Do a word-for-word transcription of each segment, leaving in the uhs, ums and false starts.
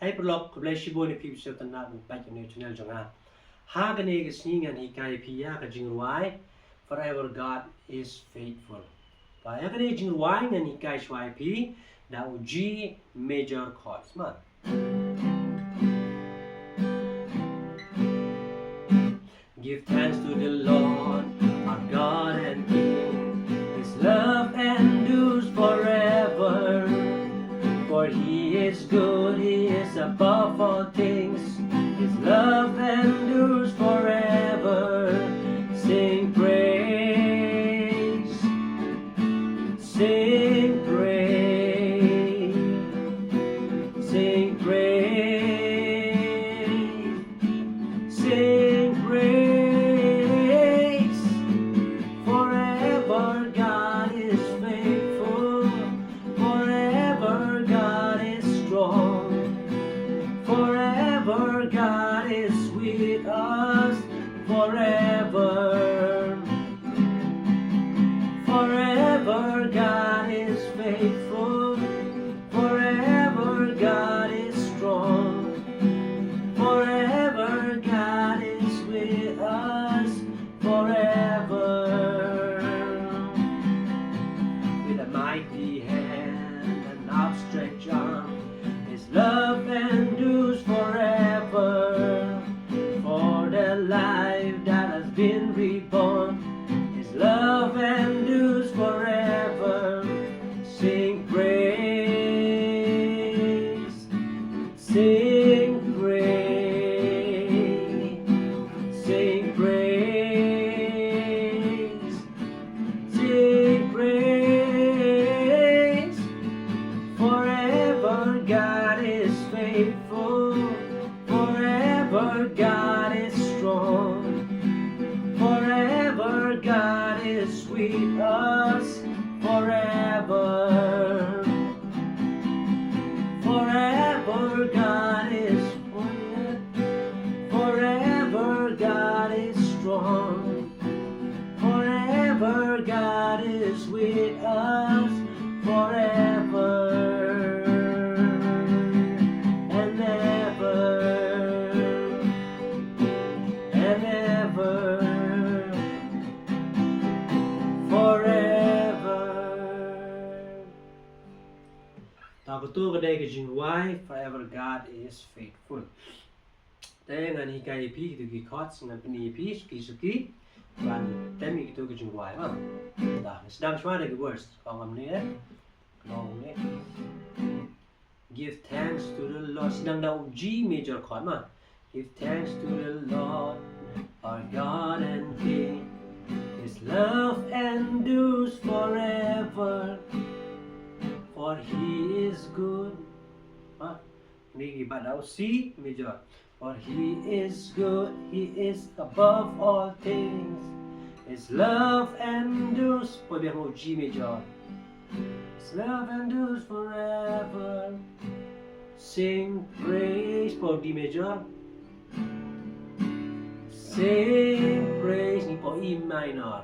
Ai paralok, khublei shibun ïa phi ba sngewtynnat ban peit ïa kane ka channel jong nga. Ha kane ka sngi ngan hikai ïa phi ïa ka jingrwai Forever God is Faithful. Ba ïa kane ka jingrwai ngan hikai shuwa ïa phi da u G major chords ma. Give thanks to the Lord, our God and King. His love endures forever. For he is good, he is above all things. His love endures forever. Sing praise, sing praise, sing praise. Sing praise. Forever God is faithful. Forever God is strong. Forever God is with us. Forever. Forever God is faithful. Forever God is strong. Forever God is with us. Forever. With a mighty hand and outstretched arm, his love endures forever. For the life that has been reborn, his love endures forever. Sing praise, sing praise, sing praise, sing praise. Forever God is faithful. Forever God is strong. Forever God is with us. Forever. Forever God is with. Forever God is strong. Forever God is with us. Forever and ever and ever. Forever. Ta kato ka dei ka jingrwai Forever God is Faithful. Te ngan hikai ïa phi kito ki chords, ngan pyni ïa phi suki suki ban tem ïa kito ki jingrwai ma. Da, sdang shuwa da ki verse. Ka ong kumne. Ka ong kumne. Give thanks to the Lord. Sdang da u G major chord ma. Give thanks to the Lord, our God and King. His love endures forever, for he is good. Ha? Ni ki bat da u C major. For he is good, he is above all things. His love endures. Poi biang u G major. His love endures forever. Sing praise. Poi D major. Sing praise. Ni poi E minor.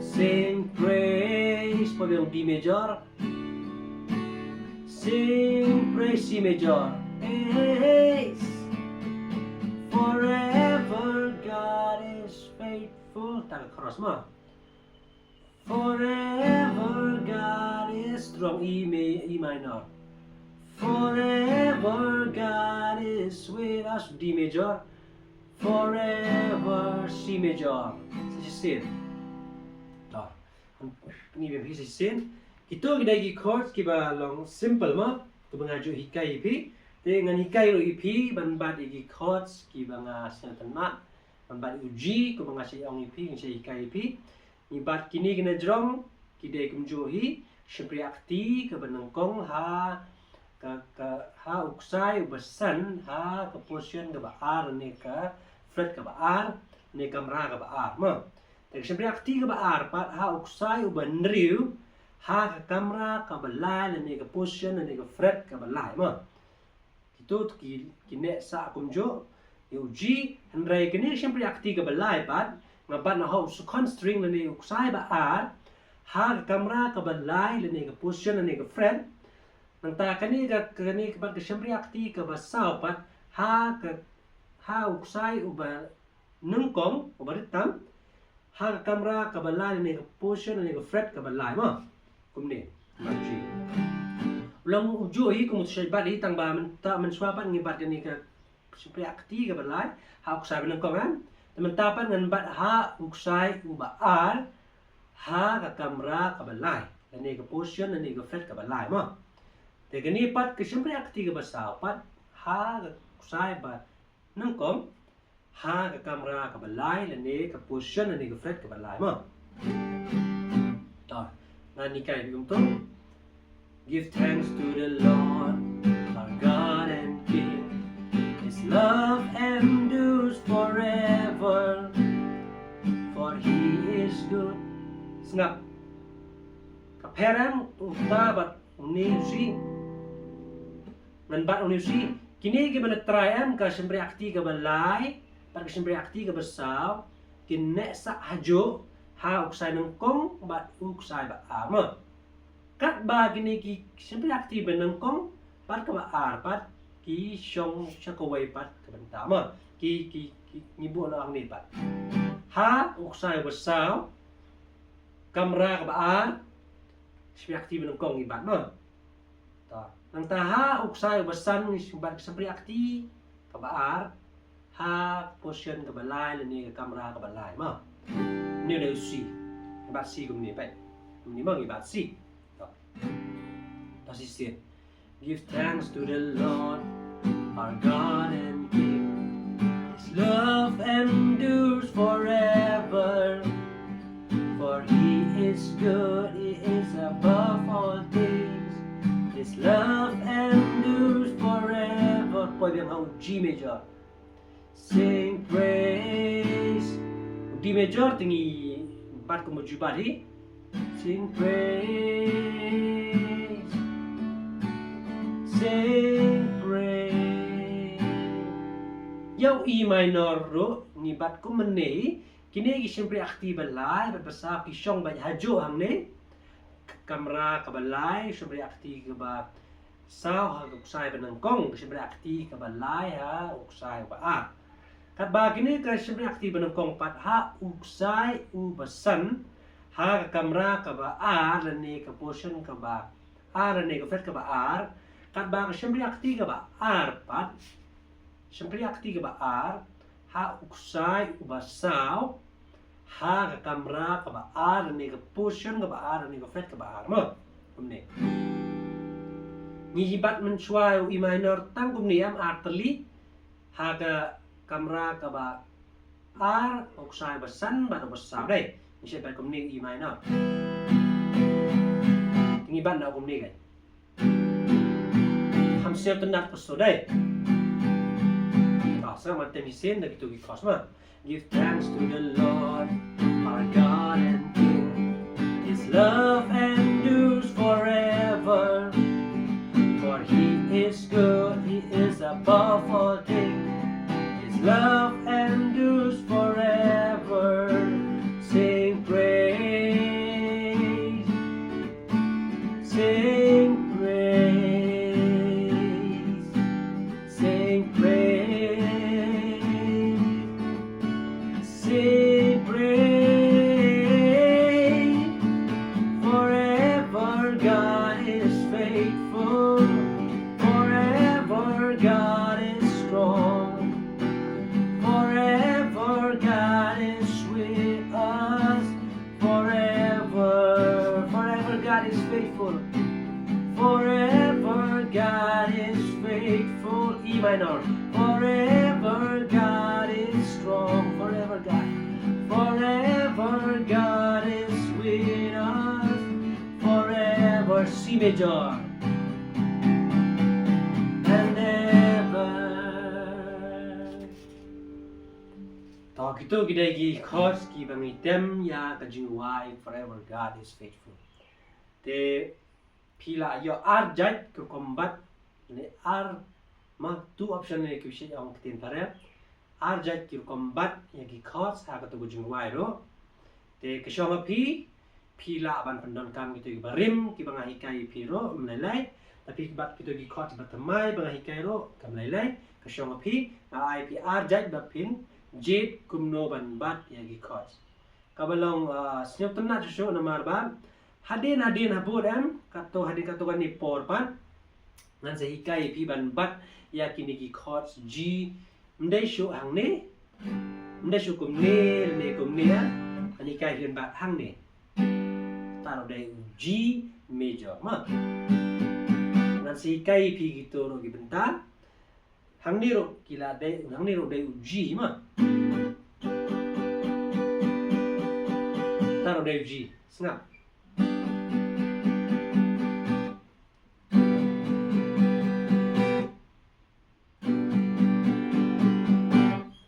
Sing praise. Poi biang D major. Sing praise, C major. Praise. Forever God is faithful. Ta ka chorus ma. Forever God is strong, E ma-, E minor. Forever God is with us, D major. Forever, C major. Sa shisien. To. Ngi bym hi shisien. Kito ki dei ki chords kiba long simple ma, kiba nga ju hikai ïa phi. Te ngan hikai ruh ïa phi ban bat ïa ki chords kiba nga sngewtynnat. Ban bat ïa u G, kiba nga sa ong ïa phi, nga sa hikai ïa phi. Ngi bat kine ki na jrong, ki dei kumjuh hi, shympriah kti kaba nyngkong ha, ka, ka, ha u ksai uba san, ha ka position kaba ar ne ka fret kaba ar, ne kamra kaba ar, ma. Te ka shympriah kti kaba ar pat ha u ksai uba hynriew, ha ka kamra kaba lai lane ka position lane ka fret kaba lai, ma. Kito ki, ki neh sah kumjuh ïa u G, hynrei kane ka shympriah kti kaba lai pat, nga bat na ha u second string lane u ksai ba ar, ha ka kamra kaba lai lane ka position lane ka fret, Nangta kane ka, kane ka pat ka shympriahkti kaba saw pat, ha ka, ha u ksai uba nyngkong, uba rit tam, ha ka kamra kaba lai lane ka position lane ka fret kaba lai mo. Kumne, marji. U long u juh hi kum u shait bat hi tang ba mynta mynshuwa pat ngi bat kane ka shympriahkti kaba lai ha u ksai ba nyngkong, em. Te mynta pat ngan bat ha u ksai uba ar ha ka kamra kaba lai lane ka position lane ka fret kaba lai mo. Te kane pat ka shympriahkti kaba saw pat ha ka ksai ba nyngkong ha ka kamra kaba lai lane ka position lane ka fret kaba lai mo. To, ngan hikai kumto. Give thanks to the Lord, our God and King. His love endures forever, for he is good. Sngap. Ka pher em, uta bad une u C. Ngan bat une u C. Kine kiba na trai em, ka shympriahkti kaba lai bad ka shympriahkti kaba saw kin neh sah hajuh ha u ksai nyngkong bad u ksai ba ar mo. Katba kine ki shympriahkti ba nyngkong bad kaba ar pat ki shong sha kawei pat ka bynta mo. Ki, ki, ki, ngi buh noh hangne pat. Ha u ksai ba saw, kamra kaba ar, shympriahkti ba nyngkong ngi bat mo. To, nangta ha u ksai uba san ngi bat ka shympriahkti kaba ar ha position kaba lai lane ka kamra kaba lai mo. Une u dei u C. Ngi bat C kumne pat. Kumne mo ngi bat C. To. To shisien. Give thanks to the Lord, our God and King. His love endures forever, for he is good, he is above all things. His love endures forever. Poi biang ha u G major. Sing praise. U D major te ngi bat kum u juh bat hi. Sing praise. Sing praise. Ïa u E minor ruh ngi bat kumne hi. Kine ki shympriahkti ba lai bad ba saw ki shong beit hajuh hangne. Kamra kaba lai, shympriahkti kaba saw ha u ksai ba nyngkong, shympriahkti kaba lai ha u ksai ba ar. Katba kine ka shympriahkti ba nyngkong pat ha u ksai uba san ha ka kamra kaba ar lane ka position kaba ar lane ka fret kaba ar. Katba ka shympriahkti kaba ar pat, shympriahkti kaba ar ha u ksai uba saw ha ka kamra kaba ar lane ka position kaba ar lane ka fret kaba ar mo. Kumne. Ngi bat mynshuwa u E minor tang kumne em, ar tylli ha ka kamra kaba ar, u ksai ba san bad uba saw dei. Ngi shet bad kumne u E minor. Ngi bat na kumne kan. Ham sngewtynnat ka sodai. Ta sa man tem hi sien da kito ki chords ma. Give thanks to the Lord, our God and King. His love endures forever, for he is good, he is above all things. His love endures forever. Sing praise. Sing praise, sing praise, sing praise. Forever God is faithful, forever God is strong, forever God is with us. Forever, forever God is faithful. Forever God is faithful. E minor. Forever God is strong. Forever God. Forever God is with us. Forever. C major. And ever. To kito ki dei ki chords kiba ngi tem ïa ka jingrwai Forever God is Faithful. Te phi la ïoh ar jait ki rukom bat ne ar ma two option ne ki bishit ong ktien phareng. Ar jait ki rukom bat ïa ki chords ha kato ka jingrwai ruh. Te ka shong ha phi, phi lah ban pyndonkam kito kiba rim kiba nga hikai ïa phi ruh, ym lei lei. Te phi bat kito ki chords ba thymmai ba nga hikai ruh kam lei lei, ka shong ha phi, nga ai phi ar jait ba phin jied kumno ban bat ïa ki chords. Kaba long, ah, sngewtynnat shuh shuh namar ba hadien hadien habud em, katto hadien katto katne por pat ngan sa hikai ïa phi ban bat ïa kine ki chords G, ym dei shuh hangne, ym dei shuh kumne ne kumne, ah, ngan hikai phi ban bat hangne. Te ruh dei u G major, mo. Ngan sa hikai ïa phi kito ruh ki bynta. Hangne ruh ki la dei, hangne ruh dei u G, mo. Te ruh dei u G. Sngap.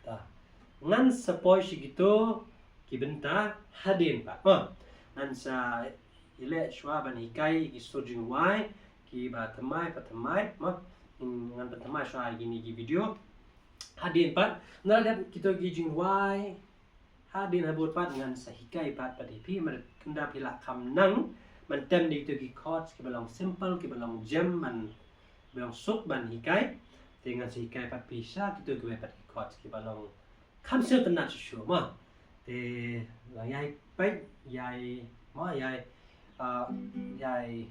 Ta. Ngan sa poi sha kito ki bynta hadien pat. Oh, ngan sa ïaleh shuwa ban hikai ki sur jingwai kiba thymmai, ba thymmai, mo. Ngan pynthymmai shuwa ha kine ki video. Hadien pat, nalor dep kito ki jingwai, hadien habud pat ngan sa hikai pat, pat ïa phi, namar ynda phi la kham nang ban tem ïa kito ki chords kiba long simple, kiba long jem ban, ba long suk ban hikai. Te ngan sa hikai pat phi sha kito kiwei pat ki chords kiba long kham sngewtynnat shuh shuh, mo. Te la ïai peit, ïai, mo, ïai, ah, ïai,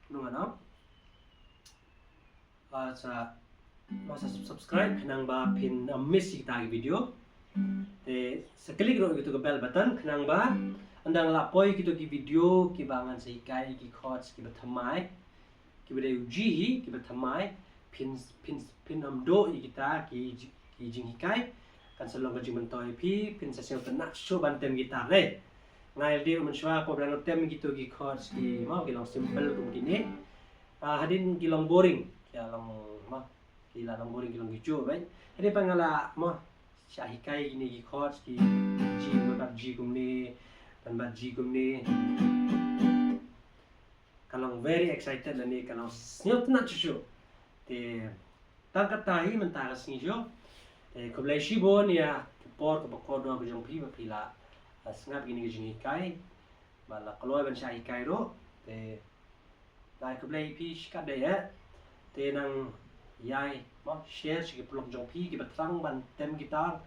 kumno ngan ong? Ah, sa, mo, sa subscribe khnang ba phin, ah, miss ïa kita ki video. Te sa click ruh ïa kito ki bell button khnang ba ynda nga la poi kito ki video kiba ngan sa hikai ki chords kiba thymmai, kiba dei u G hi, kiba thymmai, phin, phin, phin ym duh ïa kita ki ji-, ki jinghikai. Kan sa long ka jingmyntoi ïa phi, phin sa sngewtynnat shuh ban tem guitar, eh. Nga ïa lade mynshuwa pop dang tem kito ki chords ki, mo, ki long simple kum kine. Ah, hadien ki long boring, ki long, mo, ki la long boring, ki long kijuh, bad hadien pat nga la, mo, shah hikai kine ki chords ki G, ban bat G kumne, ban bat G kumne. Ka long very excited lane ka long sngewtynnat shuh shuh. Te tang katta hi mynta ka sngi shuh. Te khublei shibun ïa ka por kaba kordor ka jong phi ba phi la, ah, sngap kine ki jinghikai. Ba la kloi ban shah hikai ruh. Te Ai khublei ïa phi shikatdei eh. Te nang ïai, mo, share sha ki paralok jong phi kiba thrang ban tem guitar.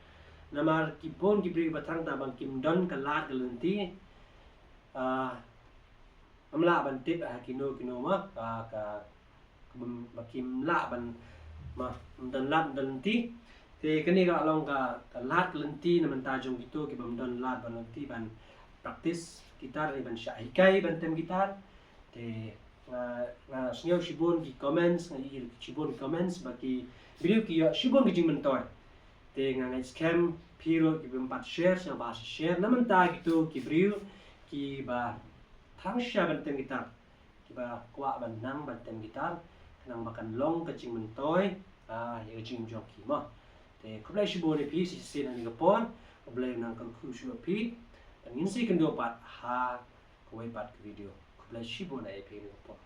Namar ki bun ki briew kiba thrang tang ba kim don ka lad ka lynti. Ah, ym lah ban tip ha kino kino, mo, ah, ka, ka bym, ba kim lah ban, mo, ym don lad don lynti. Te kane ka long ka, ka lad ka lynti na bynta jong kito ki bym don lad ban lynti ban practice guitar ne ban shah hikai ban tem guitar. Te nga, nga sngew shibun ki comments, nga ïohi shibun ki comments ba ki briew ki ïoh shibun ki jingmyntoi. Te nga ngeit skhem phi ruh ki bym pat share, sngewbha share na bynta kito ki briew kiba thrang shisha ban tem guitar, kiba kwah ban nang ban tem guitar, khnang ba kan long ka jingmyntoi, ah, ïa ka jingim jong ki, mo. Te khublei shibun ïa phi shisien ha kane ka por, khublei nang kyrkhu shuh ïa phi, bad ngin sa ïakynduh pat ha kawei pat ka video. Khublei shibun ïa phi ha kane ka por.